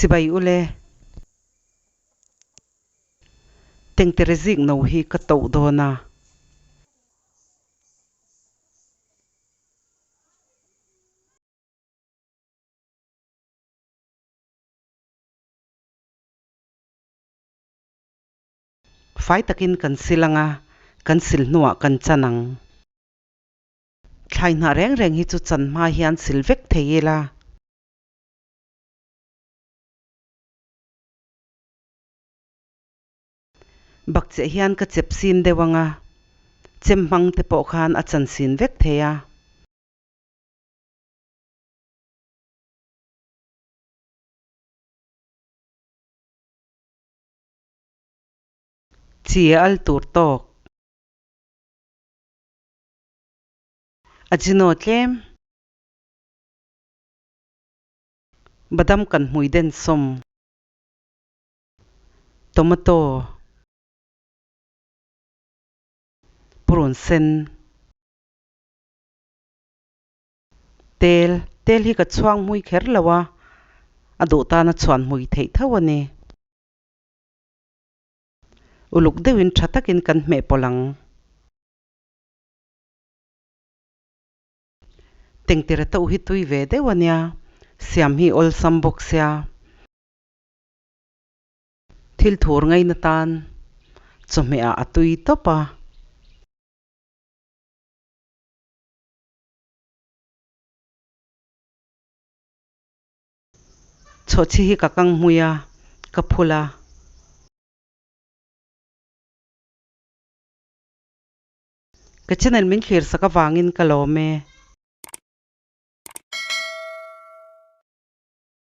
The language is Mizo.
Chibai ule. Tengtere zik no hi ka to dawn a. Fai takin kan sil anga, kan sil hnuah kan chan ang. Thlai hnah reng reng hi chu chan hma hian sil vek thei ila. Bakcheh hian ka chep sin deuh anga, chem hmang te pawh khan a chan sin vek thei a. Chi a al tur tawk. A jino tlem. Badam kan hmui den sawm. Tomato. Purun sen. Tel, Tel hi ka chhuang hmui kher lo a, a duh tana chhuan hmui theih tho a ni. Uluk deuhin tha takin kan hmeh pawlh ang. Tengtira tauh hi tui ve deuh a nia, siam hi awlsam bawk sia. Thil thur ngaina tan chawhmeh ah a tui tawp a. Chhawhchhi hi ka kang hmui a, ka phul a. Ka channel min thlir sak avangin ka lawm e.